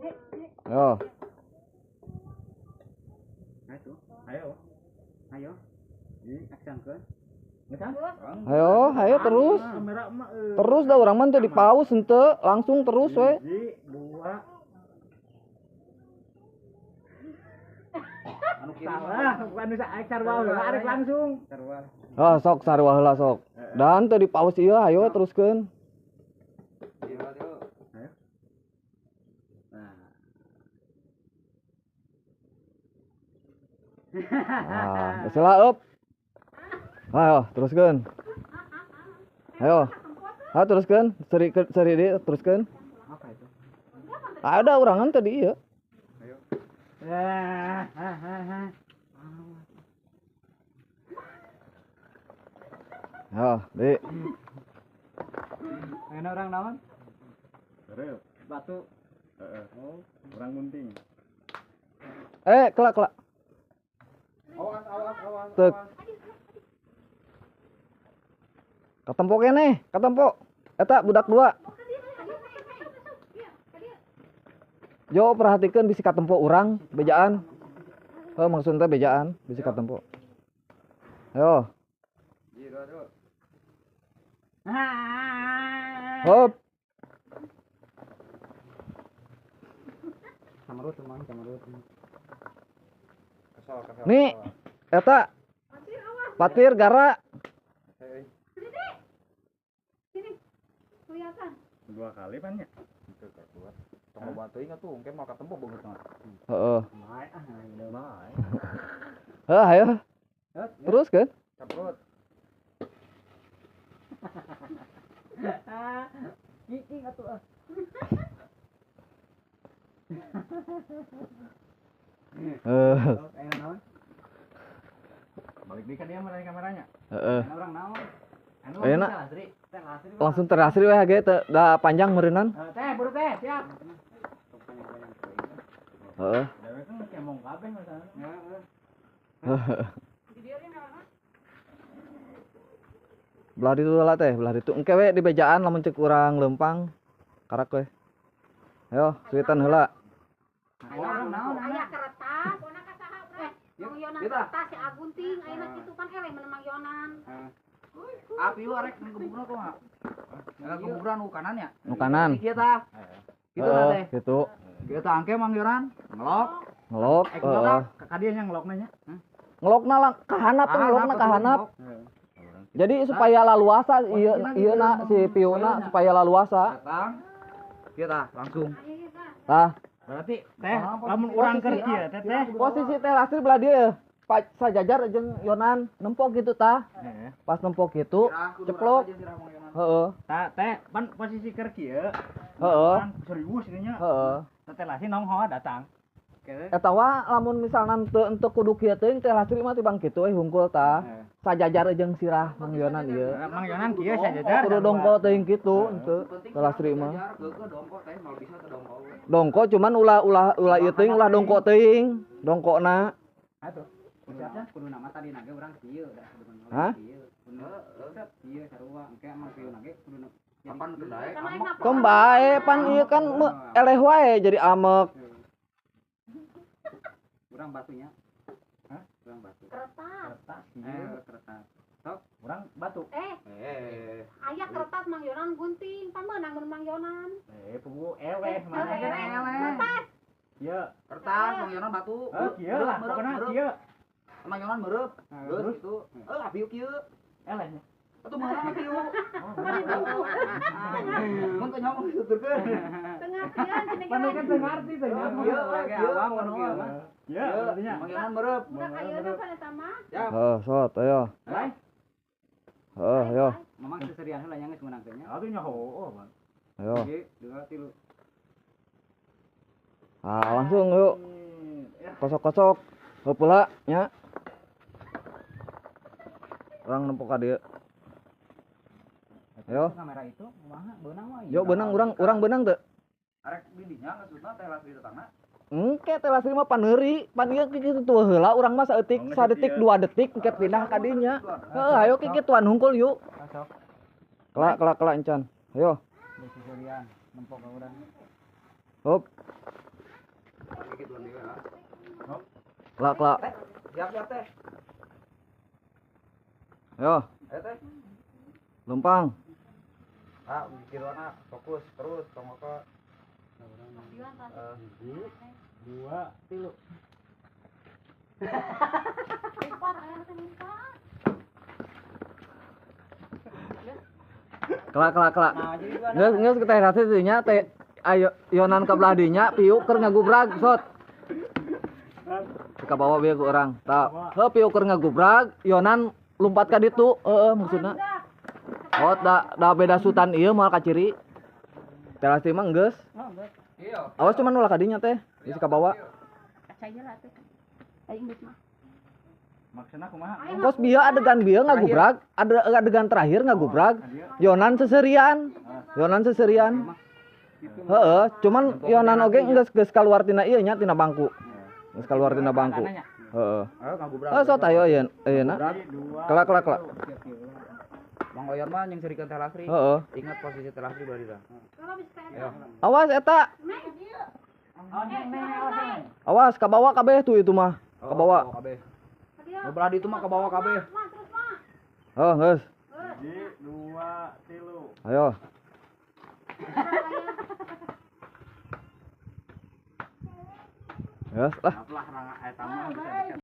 Ayo. Ayo. Ayo. Ayo, ayo terus. Terus dah urang mah teu di pause henteu, langsung terus we. Salah, bukan sarua heula arek langsung. Ah, sok sarua heula sok. Dan teu di pause ieu, ayo teruskeun. Ah, geus lah eup. Ayo, teruskeun. Ayo. Ayo teruskeun, seri deui teruskeun. Apa itu? Ada urangan tadi ieu. Ayo. Ayo, Di. Ayeuna urang naon? Batu. Heeh. Oh, urang gunting. Kelak, kelak. Awas, awas, awas. Tek. Katempo keneh, katempo. Eta budak dua. Jo perhatikan bisi katempo urang bejaan. Heuh maksudna bejaan bisi katempo. Ayo. Hop. Camerut mang, camerut. Nih, eta. Patir gara. Dua kali pan nya. Tong loba teuing atuh engke moal katempo beungeut mah. Heeh. Mae ah udah mae. Heuh, ayo. Terus kan? Caprut. Kiking atuh ah. Heeh. Balik deui ka dia mah kameranya. Heeh. Urang naon? Ayeuna langsung terasri weh ge teu da panjang meureunnan. Teh, buru teh, siap. Heeh. Dewe kan kemong kabeh masalahna. Heeh. Belah ditu lah teh, belah ditu. Engke we di bejaan lamun ceuk urang leumpang karak we. Ayo, suitan heula. Aya kertas, Mang Yonan kertas si Agunting, ayeuna kitu pan eleh mun Mang Yonan. Api lu arek ngebubrna kumaha? Ngebubrna nu kanan ya? Nu kanan. Kieu tah. Kitu tah teh. Kitu. Kieu tah angke Mang Yonan ngelok. Ngelok. Heeh. Ka dieu nya ngelokna nya. Ngelokna lah ka handap ngelokna ka handap. Jadi supaya laluasa ieu ieu na si piuna supaya laluasa. Datang. Kieu tah langsung. Tah. Berarti teh lamun urang keur kieu teh teh posisi teh Lastri belah dieu. Sajajar jeung Yonan nempok gitu tah. Pas nempok gitu ceplok. Heeh. Tah teh pan posisi keur kieu. Heeh. Kan serius ieu nya. Heeh. Teh Lastri nongho datang. Eta wa lamun misalna teu kudu kieu teuing teh Lastri mah tibang kitu we hungkul tah. Sajajar jeung sirah Mang Yonan ieu. Mang Yonan kieu sajajar. Kudu dongko teuing kitu henteu teh Lastri mah. Dongko cuman ulah ulah ulah ieu teuing ulah dongko teuing. Dongkona. Atuh. Kudu nama tadi nage urang kieu dah kudu Hah? kieu. Kieu sarua engke emang kieu nage kudu kapan kendae amek. Kom bae pan ieu kan eleh wae jadi amek. Urang batunya. Hah? Urang batu. Kertas. Kertas. Kertas. Sok, urang batu. Aya kertas Mang Yonan gunting, pan meunang mun Mang Yonan. Pugu eleh mana eleh. Kertas. Kieu. Kertas Mang Yonan batu. Heuh, kieu lah pokona kieu. Mang Yonan meureub. Geus kitu. Heuh, apiu kieu. Eleh. Atuh meunang apiu. Mun teu nyaho dituturkeun. Teu ngartian cenah. Pan kan teu ngarti teh nya. Kieu kieu awam kan kieu mah. Kieu artinya. Mang Yonan meureub. Budak ayeuna pan eta mah. Heeh, sot ayo. Bae. Heeh, ayo. Mamang seserian heula nya geus meunang teh nya. Atuh nyaho, Bang. Ayo. 1 2 3. Ah, langsung yuk. Kosok-kosok. Heup heula nya. Urang nempok ka dieu. Ayo. Kamera itu kumaha beunang mah. Yo beunang urang beunang teu? Arek di dinya maksudna teh Lastri datangna. Engke teh Lastri mah paneuri, pan ieu kitu tuh heula urang mah saeutik, sadetik dua detik engke pindah ka dinya. Heuh, ayo kikituan hungkul yuk. Kelak kelak kelak encan. Ayo. Nempok ka urang. Hop. Kituan deui lah. Kelak kelak. Siap siap teh. Ayo, Ayo teh. lempang. Ah, kituan fokus terus tong ke Dua, tilu. Empat aya teh minta. Kelak kelak kelak. Geus geus teh rasa nya teh ayo Yonan ka belah dinya piuk keur ngagubrag sot. Ka bawa bieu ku urang. Tah, heuh piuk keur ngagubrag, Yonan lompat ka ditu, heeh maksudna. Oh, da beda sultan ieu moal kaciri. Teh Lastri mah geus. Iya. Awas cuman ulah ka dinya teh, geus ka bawa. Kaca ieu lah teh. Aing geus mah. Maksudna kumaha? Kos bieu adegan bieu ngagubrag, ada adegan terakhir ngagubrag, Yonan seserian. Yonan seserian. Heeh, cuman Yonan oge geus geus kaluar tina ieu nya tina bangku. Geus kaluar tina bangku. Heeh. Ayo ngagubrag. Oh, sok ayo yeun ayeuna. Kelak kelak kelak. Mang Oyon mah yang serikeun Teh Lastri. Heeh. Ingat posisi Teh Lastri berarti dah. Kalau bisa Ayo. Awas eta. Awas ka bawa kabeh tuh itu mah. Ka bawa. Kabeh. Nu belah ditu mah ka bawa kabeh. Mah terus mah. Oh, geus. Hiji, dua, tilu. Ayo. Geus lah. Lah ranga eta mah bisa.